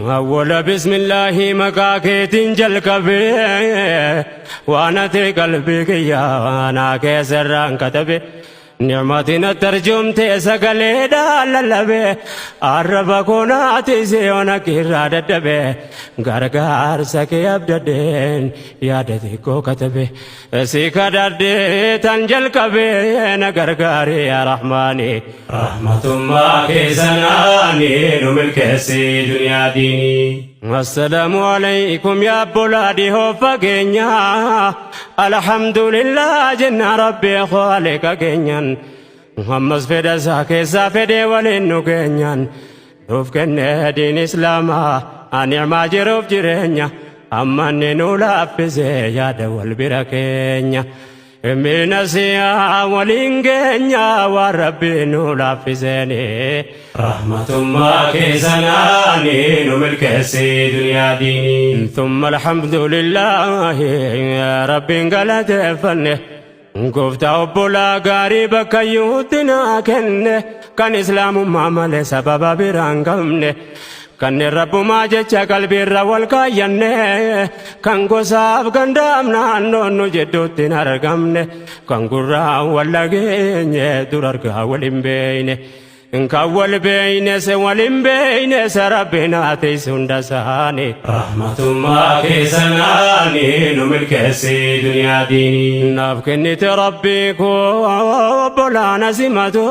Awwala bismillaahi maqaa keetiin jalqabee, waan ati qalbii kiyyaa naa keessarraan katabe, ni'matiin tarjumte sagaleedhaan lallabe, arraba koonaati siyoona kirraa dadhabe, gargaarsa kee abdadheen yaada xiqqoo katabe, si kadhadhee tan jalqabee, na gargaari yaa Rahmaani. Rahmatummaa keessanaanii nu milkeessi duniyaa diinii. Assalaamu alaykum yaa obbolaa dhihoo fageenya. Alhamdulillah jenna Rabbi khaliqa keenyan. Ammas fedha isaa keessaa fedhee waliin nu keenyan. Nuuf kennee diin Islaamaa ni'maa jiruuf jireenya. Amma inni nu laaffisee yaada wal bira keenya. Mina siyaa waliin keenya waan Rabbi nu laaffiseeni. Rahmatummaa keessanaanii nu milkeessi duniyaa diinii. ثم الحمد لله rabbiin galateeffanne. Gooftaa obbolaa gaarii bakka iyyuutti naa kenne, kan Islaamummaa malee sababa biraan qabne, kanneen Rabbumaa jecha qalbiirra wal kaayyanne, kan gosaaf gandaaf naannoon nu jidduutti hin argamne, kan gurraan wal dhageenye dur argaa wal hin beeyne. Kan wal beeyne se wal hin beeyne se Rabbiin haa tiisu hunda isaanii. Rahmatummaa keessanaanii nu milkeessi duniyaa diinii. Naaf kennite Rabbii koo obbolaana simatu,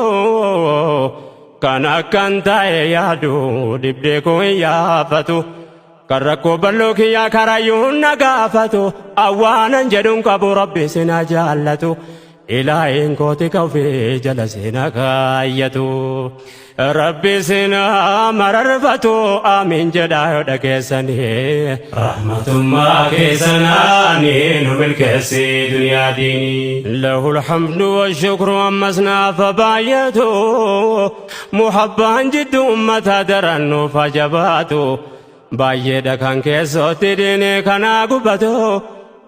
kan akkan ta'e yaadu dhibdee koo hin yaafatu. Kan rakkoo bal'oo kiyyaa karayyuun na gaafatu, awwaanan jedhuun qabu, Rabbi sina jaallatu. Ilaahin kooti ka ofii jala sina kaayyatu. Rabbi sina mararfatu, amiin jedhaa yoo dhageessanii. Rahmatummaa keessanaanii nu milkeessi duniyaa diinii. له الحمد والشكر ammas naaf baay'atu, muhabbaan jiddu ummata daran nuuf jabaatu, baay'eedha kan keessootti diinii kanaa gubatu,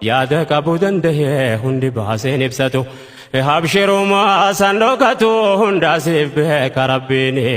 yaada qabu danda'ee hundi baaseen ibsatu, habshirumaa san dhokatu hundaasiif beeka Rabbiini.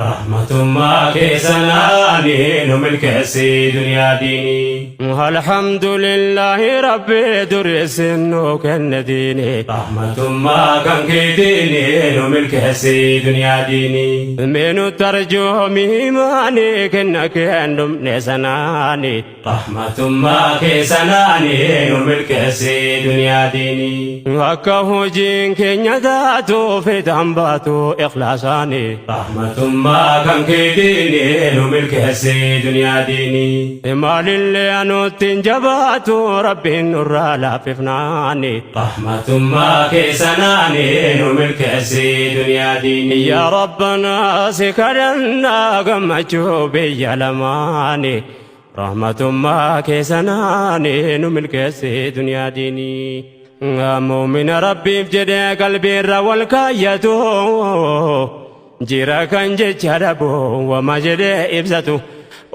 Rahmatummaa keessanaanii nu milkeessi duniyaa diinii. Alhamdulillahi Rabbi dureessin nu kenne diini. Rahmatummaa kan keetiini nu milkeessi duniyaa diinii. Minu tarjoomi imaanii kenna kennumne sanaani. Rahmatummaa keessanaanii nu milkeessi duniyaa diinii. Akka hojiin keenya taatu fiixaan baatu ikhlaasaani. Rahmatummaa kan keetiini nu milkeessi duniyaa diinii. Maalillee anuutti hin jabaatu Rabbiin nurraa laaffifnaani. Rahmatummaa keessanaanii nu milkeessi duniyaa diinii. Yaa Rabbanaa, si kadhannaa gammachuu biyya lamaani. Rahmatummaa keessanaani nu milkeessi duniyaa diinii. Muumina Rabbiif jedhee qalbiirra wal kaayyatu, jira kan jecha dhabu wama jedhee ibsatu.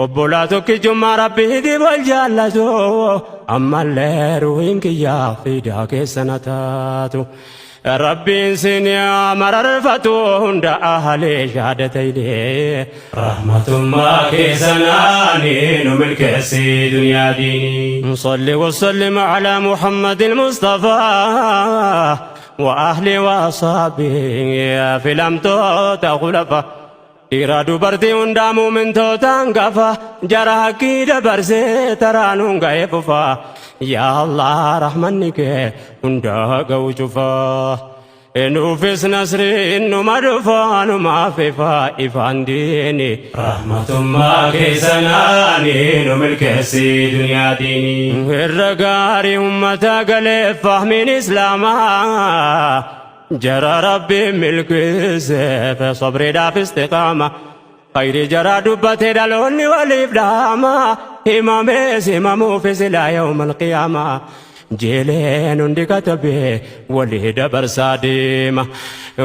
Obbolaa tokkichummaa Rabbiitiif wal jaallatu, ammallee ruhiin kiyyaa fiidaa keessana taatu. Rabbiin sin mararfatu hunda ahalee shaadataylee. Rahmatummaa keessanaanii nu milkeessi duniyaa diinii. صل وسلم على محمد المصطفى وأهله وأصحابه في الأمتوت خلفا. Dhiira dubartii hundaa muumintootaan gafa jara hakkii dabarsee taraanuun ga'ee fufa. Yaa Allah, rahmanni kee hundaa ga'u cufaa. Nuufis nasriin numa dhufa, numaaf ifa ifaan diini. Rahmatummaa keessanaanii nu milkeessi duniyaa diinii. Irra gaarii ummata galee fahmiin Islaamaa. Jara Rabbi milkeesseef sabriidhaaf istiqaama. Khayri jara dubbate dhaloonni waliif dhaama. Himamees himamuufis ilaa yawmal qiyaamaa. Jeeleen hundi katabee walii dabarsaa deema.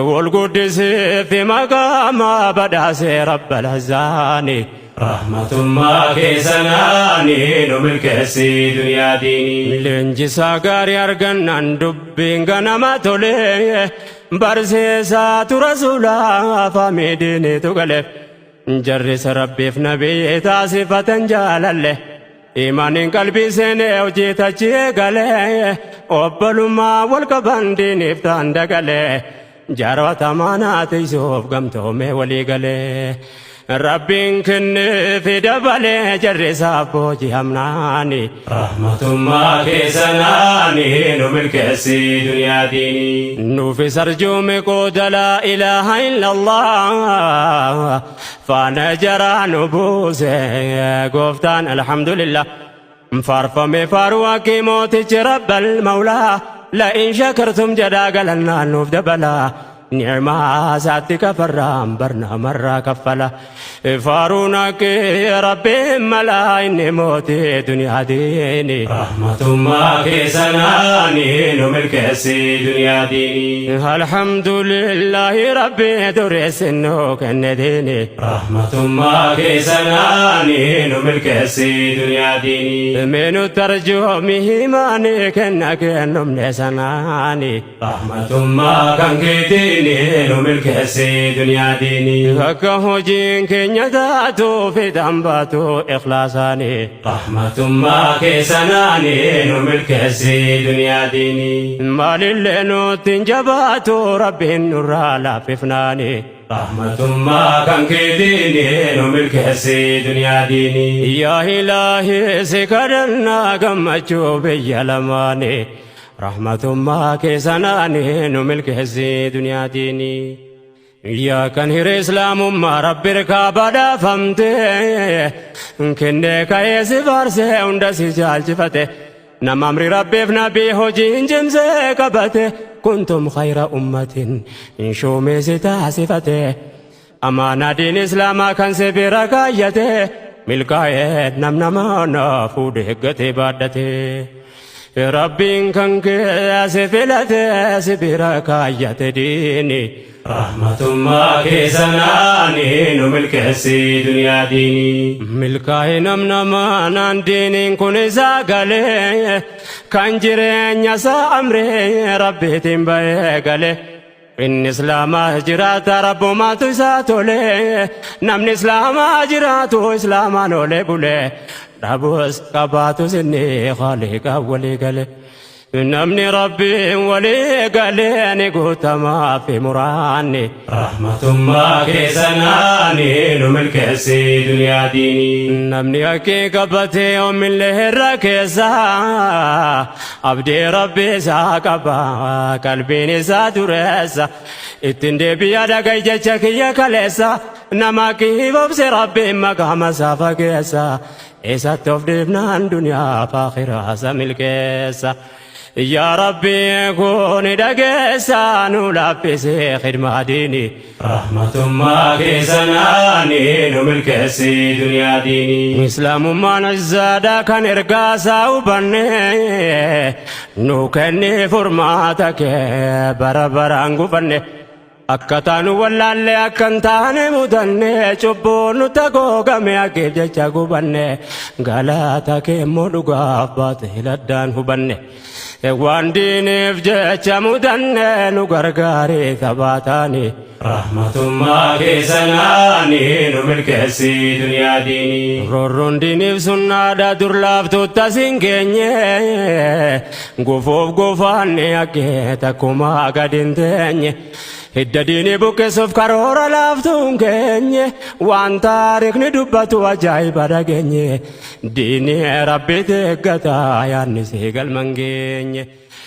Wal guddisee fi maqaama badhaasee Rabbal Hazaani. Rahmatummaa keessanaanii nu milkeessi duniyaa diinii. Leenjisaa gaarii argannaan dubbiin ganama tolee, barsiisaa tura suulaa faamidiinitu galeef. Jarris Rabbiif Nabii taasifatan jaalalle. Imaaniin qalbii seenee hojii tachi eegalee, obbolummaa wal qaban diiniif ta'an dagalee, jaarota maanaa tiisuuf gamtoomee walii galee. Rabbiin kenneefi dabalee jarri isaaf booji'amnaani. Rahmatummaa keessanaani nu milkeessi duniyaa diinii. Nuufis arjuume qooda laa ilaaha illallah, faana jaraa nu buuse gooftaan alhamdulillah. Faarfame faaruu akki mootichi rabbal mawlaa, la'in shakartum jedhaa galannaan nuuf dabalaa. Ni'maa isaatti kafarraan barnaamarraa kaffala. Faaruun akki rabbiin malaa inni mootii duniyaa diini. Rahmatummaa keessanaani nu milkeessi duniyaa diinii. Alhamdulillahi rabbi dureessi nuu kenne diini. Rahmatummaa keessanaani nu milkeessi duniyaa diinii. Mee nutti arjoomi himaani kenna kennumne sanaani. Rahmatummaa kan keetiini nu milkeessi duniyaa diinii. Akka hojiin keenya taatu fixaan baatu ikhlaasaani. Rahmatummaa keessanaani nu milkeessi duniyaa diinii. Maalillee nutti hin jabaatu rabbiin nurraa laaffifnaani. Rahmatummaa kan keetiini nu milkeessi duniyaa diinii. Yaa Ilaahi si kadhannaa gammachuu biyya lamaani. Rahmatummaa keessanaani nu milkeessi duniyaa diinii. Yaa kan hiree islaamummaa rabbi irkaa badhaafamte, kennee ka'ee si faarsee hunda si jaalchifate, nama amri rabbiif nabii hojiin cimsee qabate, kuntum khayra ummatin shuumee si taasifate, amaanaa diin islaamaa kan si bira kaayyate, milkaa'ee nam nama fuudhee eeggatee baadhate. Rabbiin kan kee si filate si bira kaayyate diini. Rahmatummaa keessanaani nu milkeessi duniyaa diinii. Milkaa'ee nam namaanaan diiniin kun isaa galee, kan jireenya isaa amree rabbiitiin ba'ee galee. Inni islaamaa jiraata rabbumaatu isaa tolee, namni islaamaa jiraatu islaamaan olee bulee, dhabus qabaatus inni khaaliqa walii galee. Namni rabbiin walii galee ni guutamaa fi muraanni. Rahmatummaa keessanaani nu milkeessi duniyaa diinii. Namni haqqii qabatee oomillee irra keessa, abdii rabbi isaa qaba qalbiin isaa dureessa. Ittiin deebi'a dhagai jecha kiyya kaleessa, nama haqqii obse rabbiin maqaama isaa fageessa. Isatti of dhiifnaan duniyaa fi akhiraa isa milkeessa. Yaa Rabbi kun dhageessa nu laaffisee khidmaa diini. Rahmatummaa keessanaani nu milkeessi duniyaa diinii. Islaamummaan izzaadha kan ergaa isaa hubanne, nu kenni furmaata kee bara baraan gufanne. Akka taanu wallaalle akka hin taane mudanne, cubbuun nutti hagoogame haqiif jecha gubanne, galata kee immoo dhugaaf baate laddaan hubanne. Waan diiniif jecha mudanne nu gargaaree taphaataani. Rahmatummaa keessanaani nu milkeessi duniyaa diinii. Roorroon diiniif sunnaadha dur laaftuutta siin geenye, gufuuf gufaanni haqqee takkumaa gad hin teenye. Hidda diinii buqqisuuf karoora laaftuun keenye, waan taarikhni dubbatu ajaa'iba dhageenye. Diinii rabbi eeggata yaadni si galman geenye.